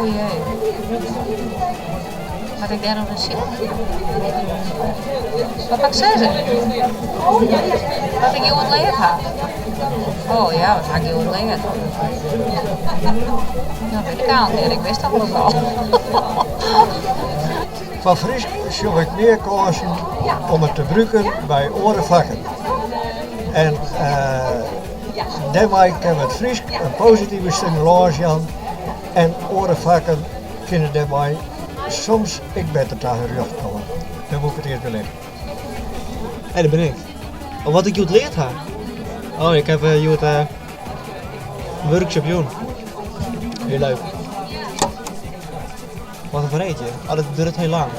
Oh jee. Moat ik dêr noch nei sjen? Wat moat ik sizze? Wat ik hjoed leard ha? Oh ja, wat ha ik hjoed leard? Dat wit ik eigentlik net, ik wist dat al. Foar Frysk sjoch ik mear kânsen om it te brûken by oare fakken. En dêrmei kinne we it Frysk in positive stimulâns jaan en oare fakken kinne dêrmei soms ek better ta har rjocht komme. Dêr woe ik it earst by litte. Hey, dêr bin ik. Oh, wat ik hjoed leard ha? Oh, ik ha hjoed in workshop jûn. Hiel leuk. Wat in freegje. Oh, dat duorret hiel lang.